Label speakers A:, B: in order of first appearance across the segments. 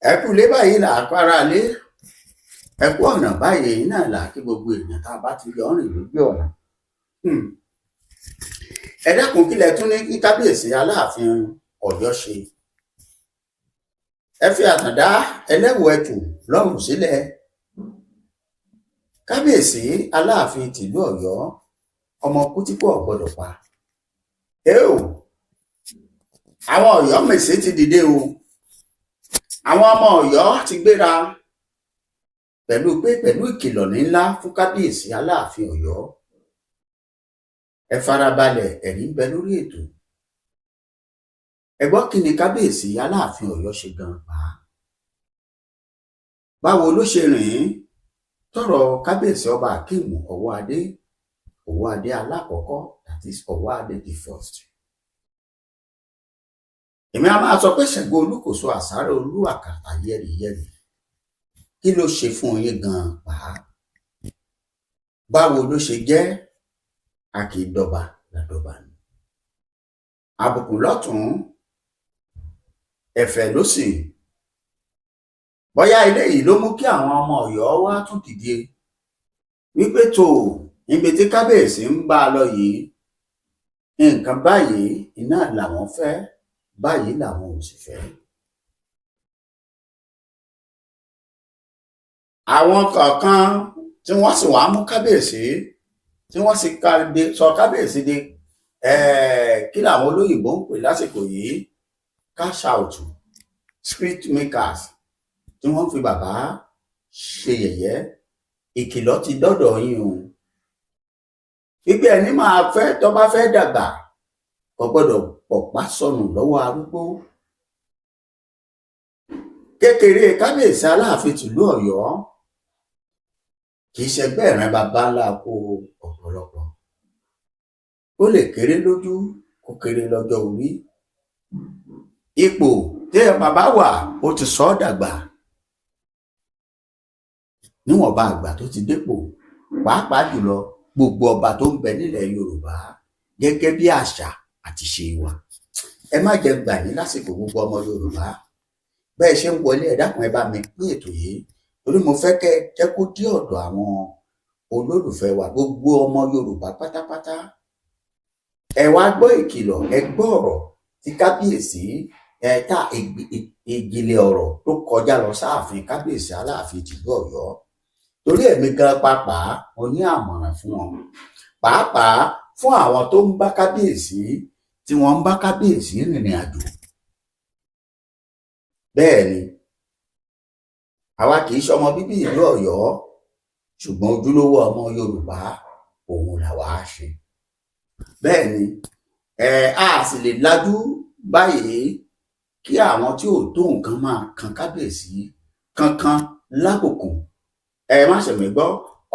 A: Ẹ kú ilé, báyìí là á kára lé. Ẹ kú ọ̀nà, báyìí náà là á kí gbogbo èèyàn tá a bá ti yọ rìn lójú ọ̀nà. Ẹ dákun, kí lẹ tún ní kí kábíyèsí Aláàfin Ọ̀yọ́ ṣe? Ẹ fi Àtàndá ẹlẹ́wù ẹtù lọ́rùn sílẹ̀. Kábíyèsí Aláàfin tìlú Ọ̀yọ́, ọmọ kútíkù ò gbọ́dọ̀ pa ẹ o. Àwọn Ọ̀yọ́ Mèsì ti dìde o. Àwọn ọmọ Ọ̀yọ́ ti gbéra pẹ̀lú pé pẹ̀lú ìkìlọ̀ ńlá fún kábíyèsí Aláàfin Ọ̀yọ́. Ẹ farabalẹ̀, ẹ̀rí ń bẹ lórí ètò. Ẹ gbọ́, kí ni kábíyèsí Aláàfin Ọ̀yọ́ ṣe gan pa? Báwo ló ṣe rìn tọrọ kábíyèsí Ọba Akeem Ọwọ́adé, Ọwọ́adé alákọ̀ọ́kọ́, that is Ọwọ́adé the first? Èmi a máa sọ pé Ṣàngó Olúkòso, àsáró olú àkàtà yẹ́rìyẹ́rì, kí ló ṣe fún yín gan pa? Báwo ló ṣe jẹ́? A kì í dọba ládọba ni. Àbùkù lọ́tùn, ẹ̀fẹ̀ lósì. Bóyá eléyìí ló mú kí àwọn ọmọ Ọ̀yọ́ wá tún dìde wípé tó níbi tí kábíyèsí ń bá a lọ yìí, nǹkan báyìí iná làwọn fẹ́, báyìí làwọn ò sì fẹ́. Àwọn kọ̀ọ̀kan tí wọ́n sì wá mú kábíyèsí, tí wọ́n sì sọ kábíyèsí di, kí làwọn olóyìnbó ń pè lásìkò yìí, cash out, script makers, tí wọ́n fi bàbá ṣe yẹ̀yẹ́. Ìkìlọ̀ ti dọ́dọ̀ yín o, wípé ẹni máa fẹ́ tó bá fẹ́ dàgbà kò gbọ́dọ̀ pọ̀pá sọnù lọ́wọ́ arúgbó. Kékeré kábíyèsí Aláàfin tìlú Ọ̀yọ́ kì í ṣẹgbẹ́ ìran baba ńlá kó ọ̀pọ̀lọpọ̀. Ó lè kéré lójú, kó kéré lọ́jọ́ orí. Ipò tí bàbá wà, ó ti sọ ọ́ dàgbà níwọ̀nba àgbà tó ti dépò. Pàápàá jùlọ, gbogbo ọba tó ń bẹ nílẹ̀ Yorùbá, gẹ́gẹ́ bí àṣà àti ṣe wa. Ẹ má jẹ́ gbà yín lásìkò. Gbogbo ọmọ Yorùbá, bẹ́ẹ̀ ṣe ń wọlé, ẹ dákun, ẹ bá mi pín ètò yìí, torí mo fẹ́ kẹ́ jẹ́ kó dé ọ̀dọ̀ àwọn olólùfẹ́ wa, gbogbo ọmọ Yorùbá pátápátá. Ẹ wá gbọ́ ìkìlọ̀, ẹ gbọ́ ọ̀rọ̀ tí kábíyèsí ẹ tá ìjìnlẹ̀ ọ̀rọ̀ tó kọjá lọ sáàfin kábíyèsí Aláàfin tìlú Ọ̀yọ́. Torí ẹ̀mí gan pàápàá, mo ní àmọ̀ràn fún wọn, pàápàá fún àwọn tó ń bá kábíyèsí, tí wọ́n ń bá kábíyèsí rìnrìn àjò. Bẹ́ẹ̀ ni, àwa kì í ṣọmọ bíbí ìlú Ọ̀yọ́, ṣùgbọ́n ojúlówó ọmọ Yorùbá òun làwa á ṣe. Bẹ́ẹ̀ ni, ẹ á sì lè lajú báyìí kí àwọn tí ò tó nǹkan máa kan kábíyèsí kankan lábùkù. Ẹ má ṣe mí gbọ́,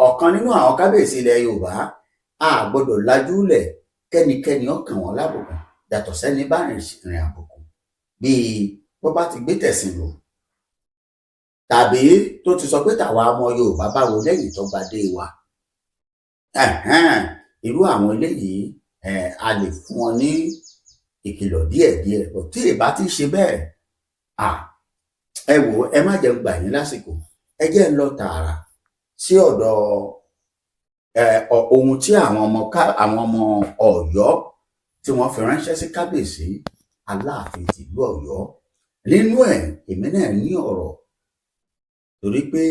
A: ọ̀kan nínú àwọn kábíyèsí ilẹ̀ Yorùbá, a gbọ́dọ̀ lajú lẹ̀ kẹ́nikẹ́ni ó kàn wọ́n lábùkù, yàtọ̀ sẹ́ni bá rìnrìn àbùkù bíi bó bá ti gbé tẹ̀sìn lò, tàbí tó ti sọ pé tàwa ọmọ Yorùbá báwo lẹ́yìn tó gba dé wa. Irú àwọn eléyìí, a lè fún wọn ní ìkìlọ̀ díẹ̀díẹ̀. Tí ìbá ti ṣe bẹ́ẹ̀, ẹ wò, ẹ má jẹ́ gbà yín lásìkò. Ẹ jẹ́ ń lọ tààrà sí ọ̀dọ̀ ohun tí àwọn ọmọ Ọ̀yọ́ tí wọ́n fi ránṣẹ́ sí kábíyèsí Aláàfin tìlú Ọ̀yọ́. Nínú ẹ̀, èmi náà ní ọ̀rọ̀, torí pé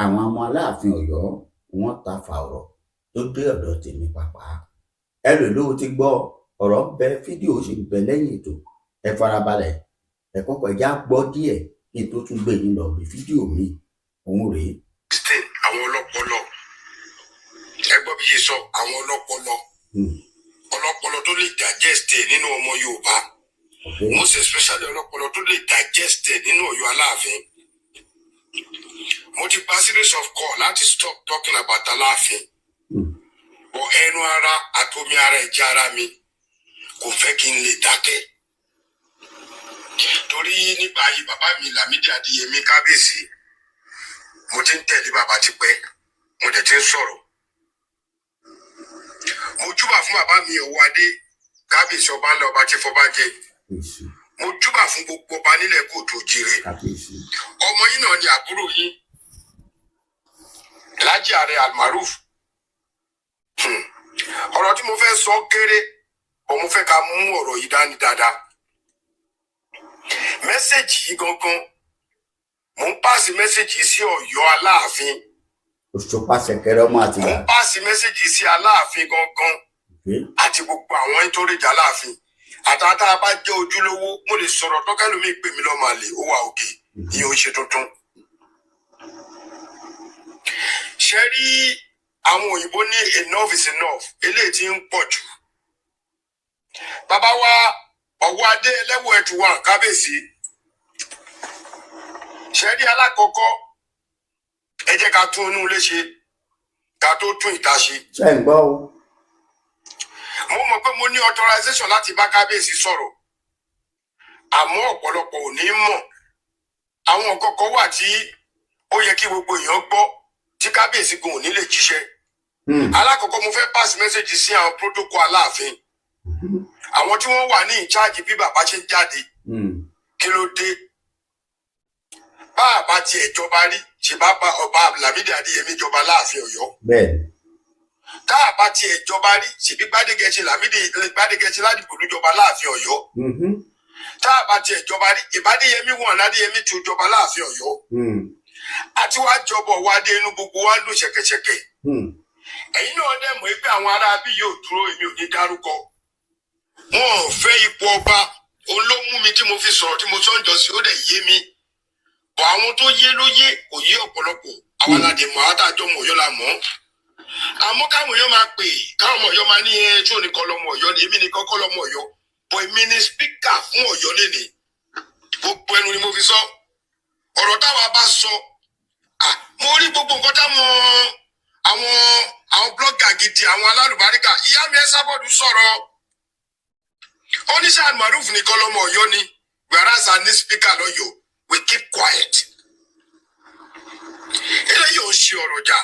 A: àwọn ọmọ Aláàfin Ọ̀yọ́, wọ́n ta fà ọ̀rọ̀ tó dé ọ̀dọ̀ tèmi pàápàá. Ẹ lè lóo ti gbọ́ ọ̀rọ̀ ń bẹ, fídíò sì ń bẹ lẹ́yìn ètò. Ẹ farabalẹ̀, ẹ kọ́kọ́ ẹ já gbọ́ díẹ̀ kí n tó tún gbé yín lọ bí fídíò mi òun rèé.
B: Àwọn ọlọ́pọlọ, ẹ gbọ́ bí ṣe sọ, àwọn ọlọ́pọlọ, ọlọ́pọlọ tó lè digest ẹ̀ nínú ọmọ Yorùbá, most especially ọlọ́pọlọ tó lè digest ẹ̀ nínú Ọ̀yọ́ Aláàfin. Mo ti gba series of call láti stop talking about Aláàfin, but ẹnu ara àtomi ara, ẹ̀jẹ̀ ara mi kò fẹ́ kí n lè dákẹ́, torí nígbà ayé bàbá mi Lámídì Adéyẹmí kábíyèsí, mo ti ń tẹ̀lé bàbá tipẹ́, mo dẹ̀ ti ń sọ̀rọ̀. Mo júbà fún bàbá mi Ọwọ́adé, kábíyèsí, ọba ńlá, ọba tí fọba jẹ. Mo júbà fún gbogbo ọba nílẹ̀ kóòtù òjìrè. Ọmọ yín náà ni àbúrò yín, Alhaji Ààrẹ Almaroof. Ọ̀rọ̀ tí mo fẹ́ sọ kéré bọ́, mo fẹ́ ká mú ọ̀rọ̀ yìí dání dáadáa. Message yìí gangan, mò ń pass message yìí sí Ọ̀yọ́ Aláàfin.
A: Òṣùpá ṣẹ̀kẹ̀rẹ̀ ọmọ
B: Mò
A: Àtìgbà.
B: ń pass message yìí sí Aláàfin gangan àti gbogbo àwọn nítorí Aláàfin àtàtà tá a bá jẹ́ ojúlówó. Mo lè sọ̀rọ̀ tọ́kẹ́lómi pè mí lọ́mọ àlè, ó wà òkè, ìyẹn ò ṣe tuntun. Ṣe rí àwọn òyìnbó ní enough is enough, eléyìí tí ń pọ̀ jù. Bàbá wa ọ̀wọ́ adé ẹlẹ́wọ̀ ẹ̀tù wa, kábíyèsí, ṣe rí alákọ̀ọ́kọ́, ẹ jẹ́ ká tún inú ilé ṣe ká tó tún ìta ṣe.
A: Ṣe ń gbọ́ o?
B: Mo mọ̀ pé mo ní authorization láti bá kábíyèsí sọ̀rọ̀, àmọ́ ọ̀pọ̀lọpọ̀ ò ní mọ̀. Àwọn nǹkan kan wà tí ó yẹ kí gbogbo èèyàn gbọ́ tí kábíyèsí gan ò ní lè jíṣẹ́. Alákọ̀ọ́kọ́, mo fẹ́ pass message sí àwọn protocol Aláàfin, àwọn tí wọ́n wà ní in charge bí bàbá ṣe ń jáde. Kí ló dé? Bá a bá tiẹ̀ jọba rí, ṣe bá bá ọba Lámídì Adéyẹmí jọba láàfin Ọ̀yọ́.
A: Bẹ́ẹ̀ni.
B: Tá a bá tiẹ̀ jọba rí, ṣèbí Gbádégẹṣin Lámídì, Gbádégẹṣin Ládìgbòlú jọba láàfin Ọ̀yọ́. Tá a bá tiẹ̀ jọba rí, ìbádéyẹmí wọn Adéyẹmí tún jọba láàfin Ọ̀yọ́. Àti wàá jọbọ wá dé, inú gbogbo wa ń dùn ṣẹ̀kẹ̀ṣẹ̀kẹ̀. Ẹ̀yin náà dẹ̀ mọ̀ pé àwọn ará bí yóò dúró, èmi ò ní dárúkọ. Wọn ò fẹ́ ipò ọba. Òun ló mú mi tí mo fi sọ̀rọ̀ tí mo sọ ń jọ sí, ó dẹ̀ yé mi bọ̀. Àwọn tó yé ló yé, kò yé ọ̀pọ̀lọpọ̀. Àwọn aládé mọ̀, àtàjọ mọ̀ Ọ̀yọ́ la mọ̀. Àmọ́ káwọn èèyàn máa pè, káwọn ọmọ Ọ̀yọ́ máa ní ẹ tí ò ní kọ́ lọ́mọ Ọ̀yọ́ ni, èmi ní kọ́kọ́ lọ́mọ Ọ̀yọ́ bọ̀, èmi ní speaker fún Ọ̀yọ́ lénìí. Gbogbo ẹnu ni mo fi sọ ọ̀rọ̀ táwa bá sọ. Ah, mo rí gbogbo nǹkan táwọn àwọn blogger gidi, àwọn alálùbáríkà, ìyá mi ẹ sábọ̀dù sọ̀rọ̀. Ó ní sáà Maruf nìkan lọ́mọ Ọ̀yọ́ ni, whereas a ní speaker lọ́yọ̀ọ́, we keep quiet. Eléyìí ò ń ṣe ọ̀rọ̀ jà.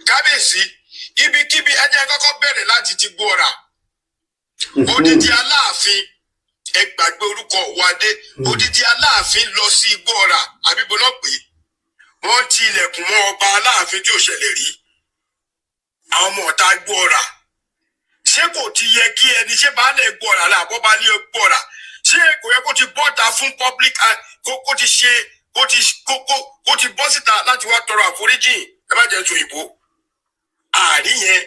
B: Kábíyèsí, ibikíbi, ẹ jẹ́ kọ́kọ́ bẹ̀rẹ̀ láti ti gbọ́ ọ̀rà. Odidi Aláàfin, ẹ gbàgbé orúkọ Wadé, odidi Aláàfin lọ sí igbó ọ̀rà àbíbo náà pé wọ́n ti ilẹ̀kùn mọ́ ọba Aláàfin tí ò ṣẹlẹ̀ rí. Àwọn ọmọ ọ̀tá gbọ́ ọ̀rà, ṣé kò ti yẹ kí ẹni ṣé baálé gbọ́ ọ̀rà làbọ́ baálé gbọ́ ọ̀rà, ṣé kò yẹ kó ti bọ́ta fún public, kó ti ṣe kó ti kó ti bọ́ síta láti wá tọrọ àforíjì? Ẹ má jẹ́ sọ òyìnbó àárín yẹn.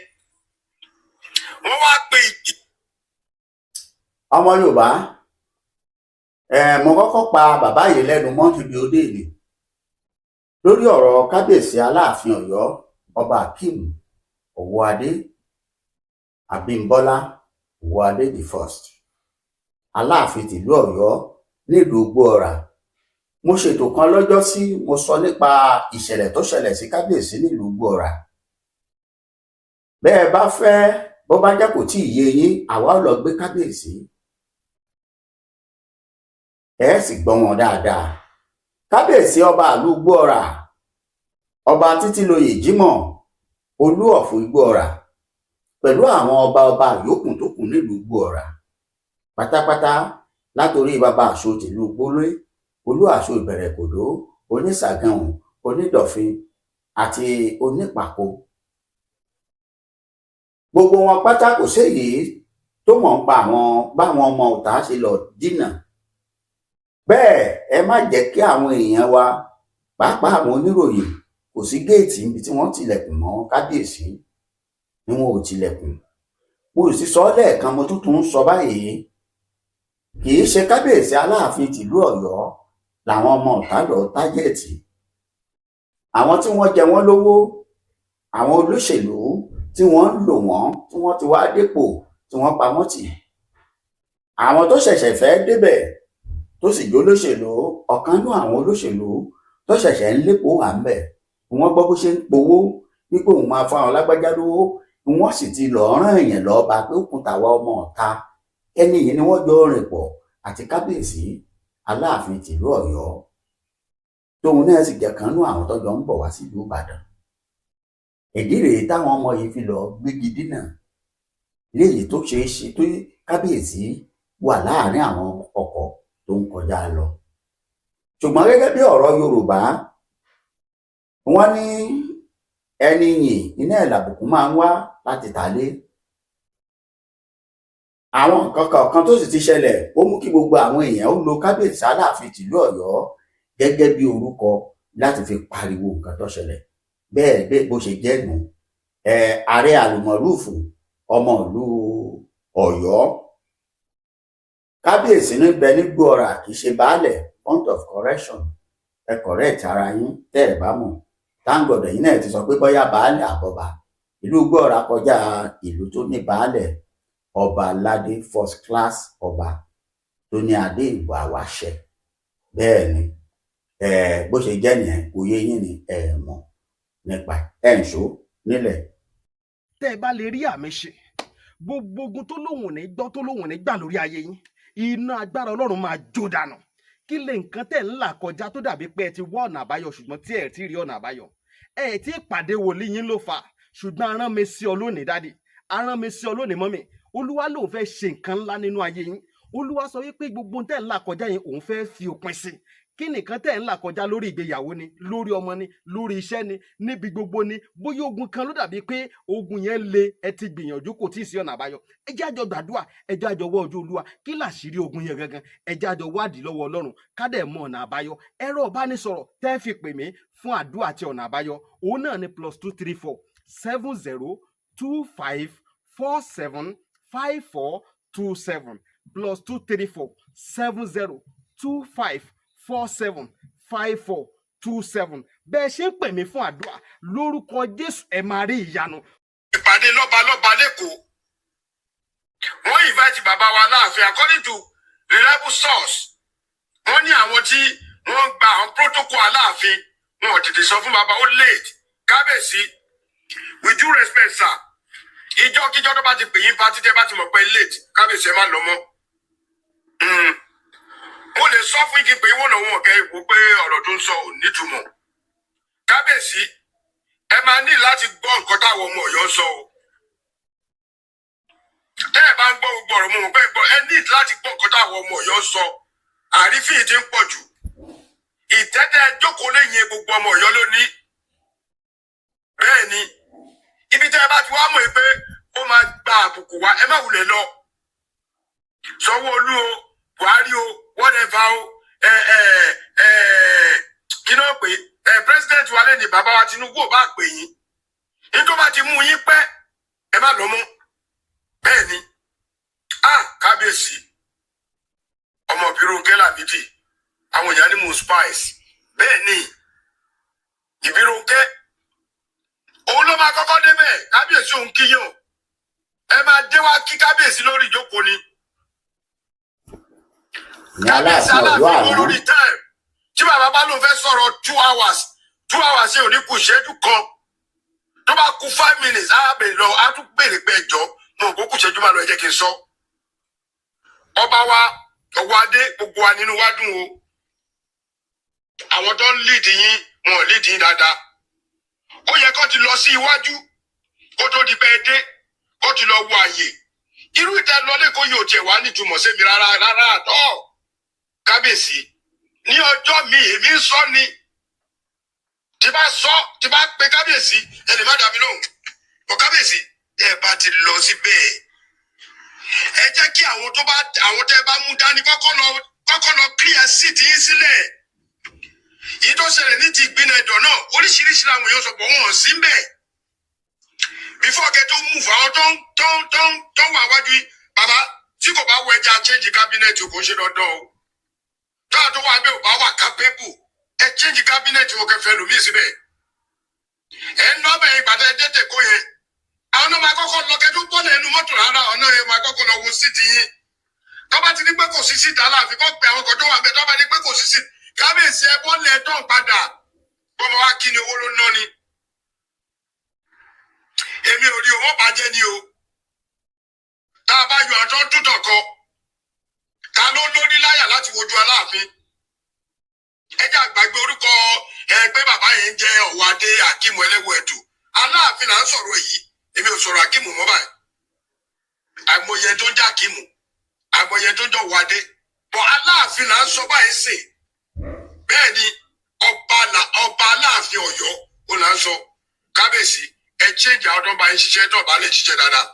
B: Wọ́n wá pe
A: Ọmọ Yorùbá ẹ, mo kọ́kọ́ pa bàbá yìí lẹ́nu mọ́ níbi òde ìlú lórí ọ̀rọ̀ kábíyèsí Aláàfin Ọ̀yọ́, Ọba Akeem Ọwọ́adé Abímbọ́lá Ọwọ́adé the first, Aláàfin tìlú Ọ̀yọ́ nílùú Igbóọrà. Mo ṣètò kan lọ́jọ́ sí, mo sọ nípa ìṣẹ̀lẹ̀ tó ṣẹlẹ̀ sí kábíyèsí nílùú Igbóọrà. Bẹ́ẹ̀ bá fẹ́, bó bá jẹ́ kò tí ì yé yín, àwa ò lọ gbé kábíyèsí, ẹ sì gbọ́ wọn dáadáa. Kábíyèsí ọba ìlú Igbóọrà, Ọba Títíloyè Jimoh Olú of Igbóọrà, pẹ̀lú àwọn ọba ọba yòókù tó kù nílùú Igbóọrà pátápátá, látòrí bàbá àṣọ tìlú Gbólé, Olú Àṣọ Ìbẹ̀rẹ̀kòdó, Onísàgànhùn, Onídọ̀fin àti Onípàkó, gbogbo wọn pátá, kò séyìí tó mọ̀ ń pa àwọn báwọn ọmọ ọ̀tá ṣe lọ dínà bẹ́ẹ̀. Ẹ má jẹ́ kí àwọn èèyàn wa, pàápàá àwọn oníròyìn, kò sí géètì níbi tí wọ́n tilẹ̀kùn mọ́ kábíyèsí ni wọn ò tilẹ̀kùn. Mo sì sọ ọ́ lẹ́ẹ̀kan, mo tún tún ń sọ báyìí, kì í ṣe kábíyèsí Aláàfin tìlú Ọ̀yọ́ làwọn ọmọ ọ̀tá lọ target. Àwọn tí wọ́n jẹ wọ́n lówó, àwọn olóṣèlú tí wọ́n ń lò wọ́n, tí wọ́n ti wá dépò, tí wọ́n pa wọ́n tì, àwọn tó ṣẹ̀ṣẹ̀ fẹ́ débẹ̀ tó sì jólóṣèlú, ọ̀kan nú àwọn olóṣèlú tó ṣẹ̀ṣẹ̀ ń lépo wà ń bẹ̀, wọ́n gbọ́ bó ṣe ń powó wípé òun máa fún àwọn lágbájá lówó, wọ́n sì ti lọ́ọ́ rán èèyàn lọ́ọ́ bá pé ó kún tàwa ọmọ ọ̀ta. Ẹni yìí ni wọ́n jọ rìn pọ̀ àti kábíyèsí Aláàfin tìlú Ọ̀yọ́, tóun náà sì jẹ́ kan nú àwọn tọ́jọ́ ń bọ̀ wá sílùú Ìbàdàn. Ìdí rèé táwọn ọmọ yìí fi lọ́ọ́ gbégi dínà léyìí tó ṣeé ṣe tó kábíyèsí wà láàrin àwọn ọkọ̀ tó ń kọjá lọ. Ṣùgbọ́n gẹ́gẹ́ bí ọ̀rọ̀ Yorùbá, wọ́n ní ẹni yìn iná ẹ̀ làbùkún máa ń wá láti tàlé. Àwọn nǹkan kọ̀ọ̀kan tó sì ti ṣẹlẹ̀, ó mú kí gbogbo àwọn èèyàn ó lo Kábíyèsí Aláàfin tìlú Ọ̀yọ́ gẹ́gẹ́ bí orúkọ láti fi pariwo nǹkan tó ṣẹlẹ̀. Bẹ́ẹ̀ bẹ́ẹ̀ bó ṣe jẹ́ nù. Ààrẹ Àlùmọ̀rúùfù, ọmọ ìlú Ọ̀yọ́, kábíyèsí ní bẹ nígbòọrà, kì í ṣe baálẹ̀. Point of correction, ẹ correct ara yín tẹ́ ẹ bá mọ̀. Thank God, ẹ̀yin náà ti sọ pé bóyá baálẹ̀ àbọ̀bà. Ìlú Gbọ́ra kọjá ìlú tó ní baálẹ̀. Ọba aládé, first class ọba tó ní adé ìbò àwàṣẹ. Bẹ́ẹ̀ ni ẹ bó ṣe jẹ́ nìyẹn. Kò yé yín ni ẹ mọ̀ nípa ẹ̀ ń ṣó nílẹ̀.
C: Tẹ́ ẹ bá lè rí àmì ṣe, gbogbo ogun tó lóhùn ní gbọ́, tó lóhùn ní gbà lórí ayé yín, iná agbára Ọlọ́run máa jó dànù. Kí lè nǹkan tẹ̀ ń là kọjá tó dàbí pé ẹ ti wá ọ̀nà àbáyọ, ṣùgbọ́n tí ẹ ti rí ọ̀nà àbáyọ? Ẹ ti pàdé wòlíì yín ló fà. Ṣùgbọ́n arán mi sí ọ lónìí, daddy, arán mi sí ọ lónìí, mummy. Olúwa lòun fẹ́ ṣe nǹkan ńlá nínú ayé yín. Olúwa sọ wípé gbogbo tẹ̀ ń là kọjá yẹn, òun fẹ́ fi òpin sí. Kí nìkan tẹ̀ ń là kọjá? Lórí ìgbéyàwó ni, lórí ọmọ ni, lórí iṣẹ́ ni, níbi gbogbo ni. Bóyá ogun kan ló dàbí pé ogun yẹn le, ẹ ti gbìyànjú, kò tí ì sí ọ̀nà àbáyọ. Ẹ jẹ́ àjọ gbàdúrà, ẹ jẹ́ àjọ wọ ojú Olúwa. Kí làṣírí ogun yẹn gangan? Ẹ jẹ́ àjọ wádìí lọ́wọ́ Ọlọ́run, ká dẹ̀ mọ ọ̀nà àbáyọ. Ẹ̀rọ ìbánisọ̀rọ̀ tẹ́ fi pè mí fún àdúrà àti ọ̀nà àbáyọ, òun náà ni +234 70 25 47 54 27, +234 70 25 47 54 27. Bẹ́ẹ̀ ṣe ń pè mí fún àdúrà, lórúkọ Jésù, ẹ máa rí ìyanu.
B: Ìpàdé lọ́balọ́ba lẹ́kọ̀ọ́, wọ́n invite bàbá wa láàfin. According to reliable source, wọ́n ní àwọn tí wọ́n gba àwọn protocol Aláàfin, wọn ò tètè sọ fún bàbá, ó late. Kábíyèsí, with due respect, sir, ìjọ kíjọ tó bá ti pè yín party, tẹ́ bá ti mọ̀ pé late, kábíyèsí, ẹ má lọ mọ́. Mo lè sọ fún igi pé wọ́n náà wọ́n kẹ́ wò pé ọ̀rọ̀ tó ń sọ ò nítumọ̀. Kábíyèsí, ẹ máa ní láti gbọ́ nǹkan táwọn ọmọ Ọ̀yọ́ ń sọ o. Tẹ́ ẹ bá ń gbọ́ gbogbo ọ̀rọ̀, mo mọ̀ pé gbọ́, ẹ ní láti gbọ́ nǹkan táwọn ọmọ Ọ̀yọ́ ń sọ. Àrífín ti ń pọ̀ jù. Ìtẹ́tẹ́ jókòó lẹ́yìn gbogbo ọmọ Ọ̀yọ́ lónìí. Bẹ́ẹ̀ ni, ibi tẹ́ ẹ bá ti wá mọ̀ pé ó máa gba àbùkù wá, ẹ má wulẹ̀ lọ. Sanwó-Olú o, Buhari o, whatever o, ẹ ẹ ẹ kí náà pé ẹ president wa lẹ́ni, bàbá wa Tinubu ò bá pè yín, nítorí bá ti mú yín pẹ́, ẹ má lọ mọ́. Bẹ́ẹ̀ ni. Ah, kábíyèsí, ọmọ Ìbírónkẹ́ Lámídì, àwọn èèyàn ní mo spice. Bẹ́ẹ̀ ni, Ìbírónkẹ́ òun ló máa kọ́kọ́ débẹ̀. Kábíyèsí òun kíyàn, ẹ máa dé wá kí kábíyèsí lórí ìjókòó ni.
A: Ní
B: Kábíyèsí
A: Aláàfin Ọ̀yọ́
B: Aláàfin
A: àná.
B: Lórí time tí bàbá bá lóun fẹ́ sọ̀rọ̀ 2 hours, 2 hours yẹn ò ní kù ìṣẹ́jú kan. Tó bá kù 5 minutes, á bèrè lọ, á tún bèrè pé ẹjọ́ mo kó kù ìṣẹ́jú máa lọ, ẹ jẹ́ kí n sọ. Ọba wa ọwọ́ adé, gbogbo wa nínú wa dùn o. Àwọn tó ń lead yín, wọn ò lead yín dáadáa. Ó yẹ kó ti lọ sí iwájú kó tó di pé ẹ dé, kó ti lọ wo àyè irú ìtẹ́ lọ lẹ́kọ̀ọ́ yóò tiẹ̀ wá nítumọ̀ sí mi rárá rárá àtọ́. Kábíyèsí, ní ọjọ́ mi, èmi ń sọ ni, tí bá sọ, tí bá pe kábíyèsí, ẹ lè má dá mi lóhùn bọ. Kábíyèsí, ẹ bá ti lọ síbẹ̀, ẹ jẹ́ kí àwọn tó bá àwọn tẹ́ bá mú dání kọ́kọ́ lọ clear seat yín sílẹ̀. Èyí tó ṣẹlẹ̀ ní ti ìgbìnà ẹ̀dọ̀ náà, oríṣiríṣi làwọn èèyàn sọ pé wọ́n sí ń bẹ̀ before kẹ́ tó move. Àwọn tó ń wà wájú yìí, bàbá, tí kò bá wọ ẹja change cabinet, kò ń ṣe dandan o. Táwọn tó wà bẹ́ẹ̀ ò bá wà capable, ẹ change cabinet wọn, kẹfẹ́ lòmíì síbẹ̀. Ẹ ń lọ́bẹ̀ ìgbàdá ẹ dẹ́tẹ̀ kó yẹn, àwọn náà máa kọ́kọ́ lọ kẹ́tọ́ bọ́ọ̀lù ẹnu mọ́tò rárá. Ọ̀nà yẹn máa kọ́kọ́ lọ wo seat yín. Tó bá ti ní pé kò sí seat, Aláàfin kọ́ pé àwọn kan tó wà bẹ́ẹ̀. Tó bá ní pé kò sí seat, kábíyèsí, ẹ bọ́ọ̀lù ẹ tán padà. Bọ́mọ wa kí ni owó ló ná ni? Èmi ò rí o, wọ́n bàjẹ́ ni o. Tá a bá yọ àtọ́ tútọ̀ kọ, ta ló lórí láyà láti wojú Aláàfin? Ẹ jẹ́ àgbàgbé orúkọ ẹ pé bàbá yẹn ń jẹ́ Ọ̀wádé Akíìmù Ẹlẹ́wọ̀ Ẹ̀dù. Aláàfin là ń sọ̀rọ̀ èyí. Èmi ò sọ̀rọ̀ Akíìmù mọ́ báyìí. Àìmọye tó ń jẹ́ Akíìmù, àìmọye tó ń jẹ́ Ọ̀wádé bọ̀, Aláàfin là ń sọ báyìí sè. Bẹ́ẹ̀. Sọ kábíyèsí, ẹ change àwọn tó ń bá yín ṣiṣẹ́, tó bá lè ṣiṣẹ́ dáadáa.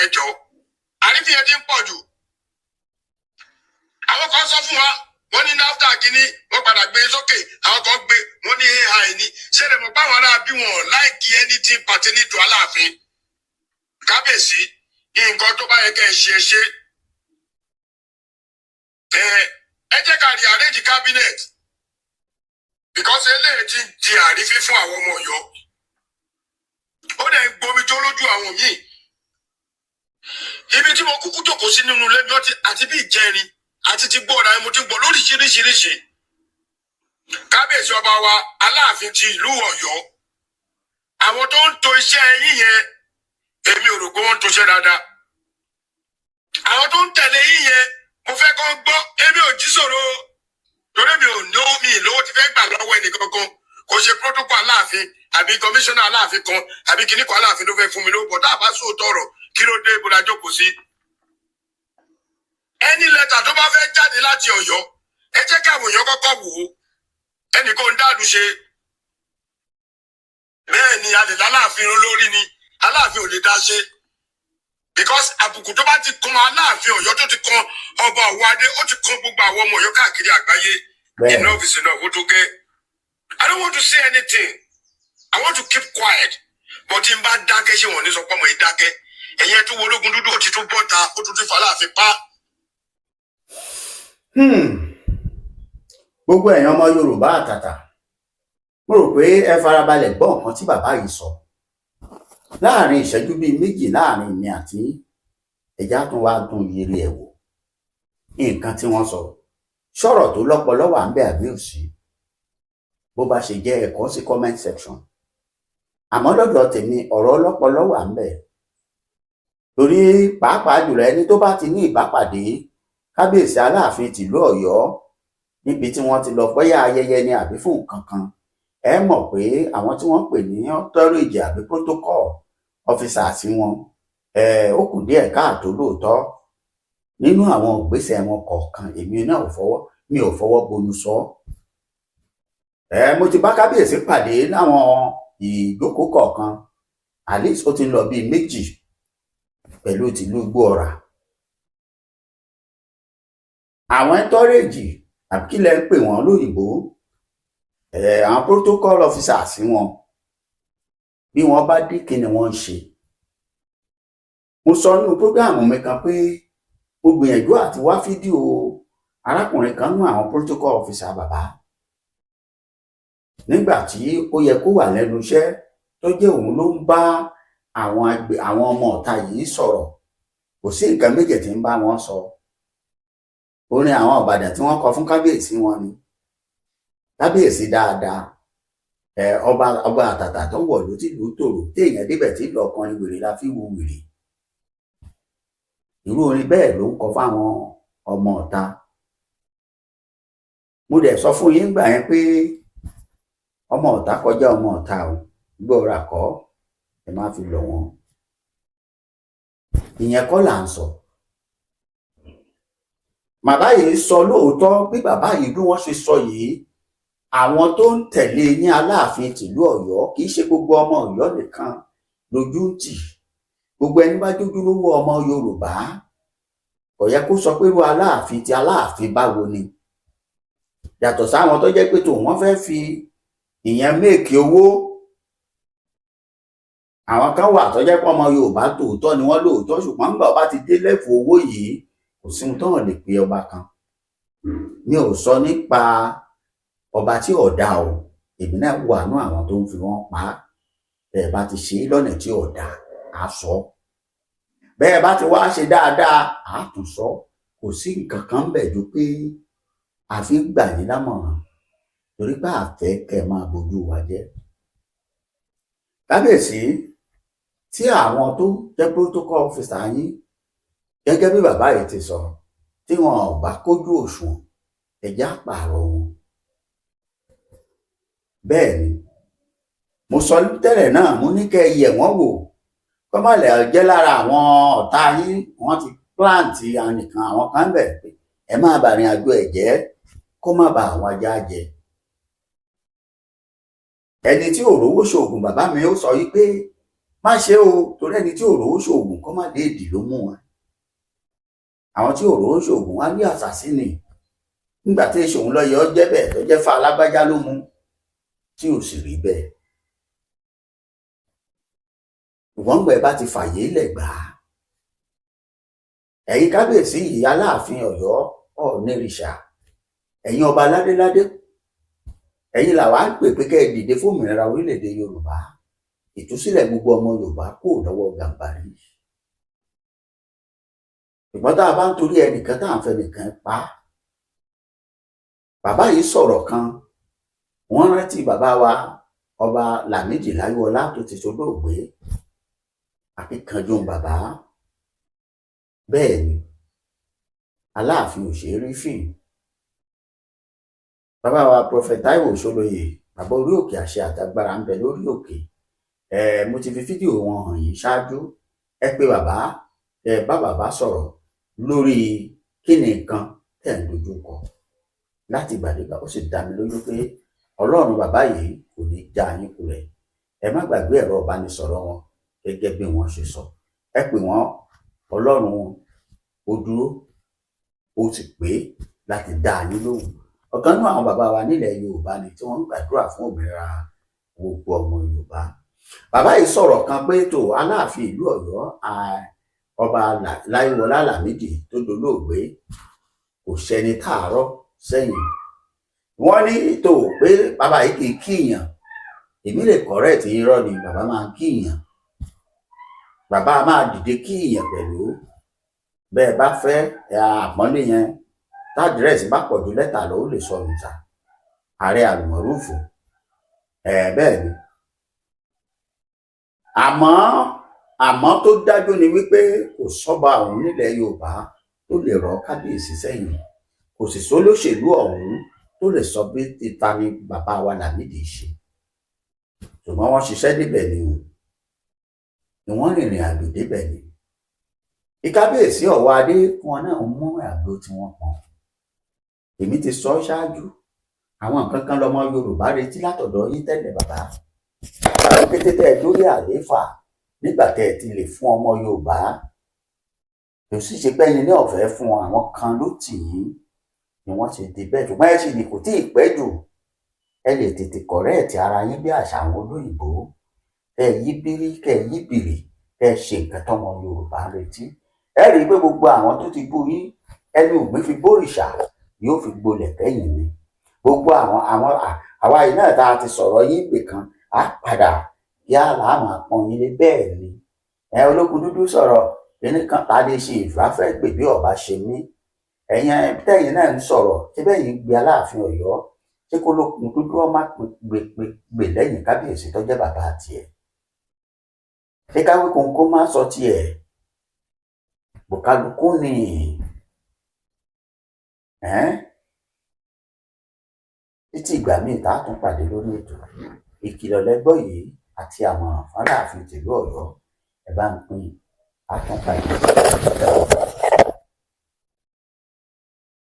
B: Ẹ jọ, àrífín yẹn ti ń pọ̀ jù. Àwọn kan sọ fún wa, wọ́n ní NAFDAC kínní, wọ́n padà gbé sókè. Àwọn kan gbé, wọ́n ní AI ní ṣẹlẹ̀ mọ̀ báwọn ará bí wọn like anything pertaining to Aláàfin. Kábíyèsí, nǹkan tó bá yẹ kẹ́ ẹ ṣe, ẹ ṣe. Ẹ jẹ́ ká rearrange cabinet, because eléyìí ti di àrífín fún àwọn ọmọ Ọ̀yọ́. Ó dẹ̀ ń gbomi jó lójú àwọn míì. Ibi tí mo kúkú jókòó sí nínú ilé mi, ó ti àti bí ìjẹrin àti ti gbọ́ ọ̀rọ̀, mo ti gbọ́ lóríṣiríṣiríṣi. Kábíyèsí, ọba wa Aláàfin ti ìlú Ọ̀yọ́, àwọn tó ń to iṣẹ́ yín yẹn, èmi ò rò pé wọ́n ń toṣẹ́ dáadáa. Àwọn tó ń tẹ̀lé yín yẹn, mo fẹ́ kọ́ gbọ́, èmi ò jí sọ̀rọ̀ o, torí mi ò ní omi ìlówó ti fẹ́ gbà lọ́wọ́ ẹnì kankan. Kò ṣe protocol Aláàfin àbí kọmíṣánná Aláàfin kan àbí kìnnìkan Aláàfin ló fẹ́ fún mi lówó bọ̀. Tá a bá sóòótọ́ ọ̀rọ̀, kí ló dé bó la jókòó sí? Ẹni lẹ́tà tó bá fẹ́ jáde láti Ọ̀yọ́, ẹ jẹ́ káwọn èèyàn kọ́kọ́ wò ó. Ẹnì kan ń dàlú ṣe bẹ́ẹ̀ ni. A lè láláàfin olórí ni, Aláàfin ò lè dá ṣe, because àbùkù tó bá ti kan Aláàfin Ọ̀yọ́, tó ti kan ọba Ọ̀wọ́adé, ó ti kan gbogbo àwọn ọmọ Ọ̀yọ́ káàkiri àgbáyé. Enough is enough. Ó tó gẹ́. I don't want to say anything, I want to keep quiet, but tí n bá dákẹ́, ṣé wọ́n ní sọ pé ọmọ yìí dákẹ́? Ẹ̀yẹ tó wo ológun dúdú, ó ti tún bọ́ta, ó tún ti fàlàáfin pa.
A: Gbogbo ẹ̀yin ọmọ Yorùbá àtàtà, mo rò pé ẹ farabalẹ̀ gbọ́ nǹkan tí bàbá yìí sọ láàrin ìṣẹ́jú bíi 2 láàrin mi àti ẹ̀já tún wá tún yiri ẹ̀ wò. Nǹkan tí wọ́n sọ, sọ̀rọ̀ tó lọ́pọlọ wà ń bẹ àbí òsì? Bó bá ṣe jẹ́, ẹ kọ sí comment section. Àmọ́ lọ́dọ̀ tèmi, ọ̀rọ̀ ọlọ́pọlọ wà ń bẹ, torí pàápàá jùlọ ẹni tó bá ti ní ìbápàdé kábíyèsí Aláàfin tìlú Ọ̀yọ́ níbi tí wọ́n ti lọ, bóyá ayẹyẹ ni àbí fún nǹkan kan, ẹ mọ̀ pé àwọn tí wọ́n pè ní entourage àbí protocol officers wọn, ó kù díẹ̀ káàtó lóòótọ́ nínú àwọn ìgbésẹ̀ wọn kọ̀ọ̀kan. Èmi náà ò fọwọ́, mi ò fọwọ́ bonu sọ. Mo ti bá kábíyèsí pàdé láwọn ìjókòó kọ̀ọ̀kan, at least ó ti ń lọ bíi 2 pẹ̀lú tìlú Igbóọrà. Àwọn entourage, àbí kí lẹ ń pè wọ́n lóyìnbó, àwọn protocol officers wọn, bí wọ́n bá dé, kí ni wọ́n ń ṣe? Mo sọ nínú program mi kan pé mo gbìyànjú àti wá fídíò arákùnrin kan nú àwọn protocol officer bàbá nígbà tí ó yẹ kó wà lẹ́nu iṣẹ́, tó jẹ́ òun ló ń bá àwọn ọmọ ọ̀ta yìí sọ̀rọ̀. Kò sí nǹkan méjì tí ń bá wọn sọ, orin àwọn Ìbàdàn tí wọ́n kọ fún kábíyèsí wọn ni. Kábíyèsí dáadáa, ẹ ọba, ọba àtàtà tó wọ̀ ló ti lù ú tòrò, téèyàn débẹ̀ tí lọ kọrin wèrè la fi wo wèrè. Irú orin bẹ́ẹ̀ ló ń kọ fáwọn ọmọ ọ̀ta. Mo dẹ̀ sọ fún yín gbà yẹn pé ọmọ ọ̀tá kọjá ọmọ ọ̀tá o, gbọ́ra kọ́ ẹ má fi lọ̀ wọ́n. Ìyẹn kọ́ là ń sọ. Bàbá yìí sọ lóòótọ́, bí bàbá yìí bí wọ́n ṣe sọ yìí, àwọn tó ń tẹ̀lé ní Aláàfin tìlú Ọ̀yọ́, kì í ṣe gbogbo ọmọ Ọ̀yọ́ nìkan lójú ń tì. Gbogbo ẹni bá jójú lówó ọmọ Yorùbá, kò yẹ kó sọ pé irú Aláàfin ti Aláàfin báwo ni, yàtọ̀ sáwọn tó jẹ́ pé tó wọ́n fẹ́ fi ìyẹn make owó. Àwọn kan wà tó jẹ́ pé ọmọ Yorùbá tòótọ́ ni wọ́n lóòótọ́, ṣùgbọ́n nígbà ọba ti dé lẹ́fù owó yìí, kò sí ohun tó hàn lè pe ọba kan. Mi ò sọ nípa ọba tí ò dáa o, èmi náà wà nú àwọn tó ń fi wọ́n pa á. Bẹ́ẹ̀ bá ti ṣe é lọ́nà tí ò dáa, á sọ. Bẹ́ẹ̀ bá ti wá ṣe dáadáa, á tún sọ. Kò sí nǹkan kan bẹ̀ ju pé a fi ń gbà yín lámọ̀ràn, torí pé àfẹ́ kẹ́ ẹ máa bójú wa jẹ́. Kábíyèsí, tí àwọn tó jẹ́ protocol officer yín, gẹ́gẹ́ bí bàbá yìí ti sọ, tí wọn ò bá kójú òṣùwọ̀n, ẹ̀já pààrọ̀ wọn. Bẹ́ẹ̀ ni mo sọ tẹ́lẹ̀ náà, mo ní kẹ́ ẹ yẹ̀ wọ́n wò, kọ́ má lè jẹ́ lára àwọn ọ̀tá yín wọ́n ti plant nìkan, àwọn kan bẹ̀ pé ẹ má bàrìn àjò ẹ̀ jẹ́, kó má ba àwọn ajá jẹ. Ẹni tí ò rówó ṣoògùn, bàbá mi ó sọ yí pé má ṣe o, torí ẹni tí ò rówó ṣoògùn kọ́ má déèdì ló mú wọn. Àwọn tí ò rówó ṣoògùn wá ní àṣàsí ni, nígbà tí èso òun lọ́yẹ̀ ọ́ jẹ́ bẹ́ẹ̀ tó jẹ́ fa alágbájá ló mú, tí ò sì rí bẹ́ẹ̀. Ṣùgbọ́n gbẹ̀ bá ti fàyè lẹ̀ gbà á, ẹ̀yin kábíyèsí yìí, Aláàfin Ọ̀yọ́, Ọ̀ọ̀nìrìṣà, ẹ̀yin ọba ládéládé, ẹ̀yin làwa ń pè pé kẹ́ ẹ dìde fún òmìnira orílẹ̀-èdè Yorùbá, ìtúsílẹ̀ gbogbo ọmọ Yorùbá kò lọ́wọ́ Gàmbàrí. Ṣùgbọ́n tá a bá ń torí ẹnìkan tá à ń fẹ́ nìkan pa á. Bàbá yìí sọ̀rọ̀ kan, wọ́n rántí bàbá wa ọba Lámìdí Láyọ̀ọ́lá tó ti ṣolóògbé, akíkanjú bàbá. Bẹ́ẹ̀ ni Aláàfin òṣèré fìn. Bàbá wa Prophet Taiwo Ṣólóyè, bàbá orí òkè àṣẹ àtagbára ń bẹ lórí òkè. Mo ti fi fídíò wọn hàn yín ṣáájú. Ẹ pé bàbá, ẹ bá bàbá sọ̀rọ̀ lórí kí ni nǹkan tẹ̀ ń dojú kọ láti gbàdégbà. Ó sì dá mi lójú pé Ọlọ́run bàbá yìí kò ní já yín kulẹ̀. Ẹ má gbàgbé ẹ̀rọ ìbánisọ̀rọ̀ wọn gẹ́gẹ́ bí wọ́n ṣe sọ. Ẹ pè wọ́n, Ọlọ́run ó dúró, ó sì pé láti dá yín lóhùn. Ọ̀kan nínú àwọn bàbá wa nílẹ̀ Yorùbá ni tí wọ́n ń gbàdúrà fún òmìnira gbogbo ọmọ Yorùbá. Bàbá yìí sọ̀rọ̀ kan pé tó Aláàfin ìlú Ọ̀yọ́, ọba Láyíwọlá Lámìdí tó dolóògbé, kò sẹ́ni tààrọ̀ sẹ́yìn. Wọ́n ní tó pé bàbá yìí kì í kíyàn. Èmi lè correct, irọ́ ni, bàbá máa ń kíyàn. Bàbá máa dìde kíyàn pẹ̀lú bẹ́ẹ̀ bá fẹ́ àpọ́nlé yẹn. Tádírẹ́sì bá pọ̀ ju lẹ́tà lọ, ó lè sọnù sà. Ààrẹ àlùmọ̀rúfù ẹ̀ bẹ́ẹ̀ ni. Àmọ́ tó dájú ni wípé kò sọ́ba ọ̀hún nílẹ̀ Yorùbá tó lè rọ kábíyèsí sẹ́yìn, kò sì sólóṣèlú ọ̀hún tó lè sọ bí títa ni bàbá wa Lámìdí ṣe. Ṣùgbọ́n wọ́n ṣiṣẹ́ débẹ̀ ni o, ni wọ́n rìnrìn àjò débẹ̀ ni. Ìkábíyèsí ọ̀wọ́ adé wọn náà mú àgbo tí wọ́n pọn. Èmi ti sọ ṣáájú, àwọn nǹkan kan lọmọ Yorùbá retí látọ̀dọ̀ yín tẹ́lẹ̀ bàbá. Kété tẹ́ ẹ dórí àlééfà, nígbà tẹ́ ẹ ti lè fún ọmọ Yorùbá, kò sì ṣe pé ẹyin ní ọ̀fẹ́ fún àwọn kan ló tì yín ni wọ́n ṣe di bẹ́ẹ̀. Ṣùgbọ́n ẹ sì ní kò tí ì pẹ́ jù, ẹ lè tètè correct ara yín bí àṣà àwọn olóyìnbó. Kẹ́ ẹ yí bírí, kẹ́ ẹ yí bìrì, kẹ́ ẹ ṣe nǹkan tọ́mọ Yorùbá ń retí. Ẹ rí i pé gbogbo àwọn tó ti bú yín, ẹnu ògbín fi bórìṣà yóò fi gbolẹ̀ kẹ́yìn ni. Gbogbo àwọn àwa yìí náà tá a ti sọ̀rọ̀ yín pè kan, á padà yá làá máa pọ́n yín lé. Bẹ́ẹ̀ ni ẹ ológun dúdú sọ̀rọ̀ kíní kan tá a lè ṣe ìfáfẹ́ gbè bí ọba ṣe mí. Ẹ̀yin tẹ́yìn náà ń sọ̀rọ̀, ṣé bẹ́ẹ̀ yín gbé Aláàfin Ọ̀yọ́, ṣé kó lókun dúdú ọmọ gbè gbè lẹ́yìn kábíyèsí tó jẹ́ bàbá tiẹ̀? Ṣé káwé kóńkó má sọ tiẹ̀ bùkálukú ni? Títí ìgbà míì tá a tún pàdé lórí ètò ìkìlọ̀ lẹ́gbọ́ yìí àti àmọ̀ràn fún Aláàfin tìlú Ọ̀yọ́, ẹ bá ń pín, a tún pàdé.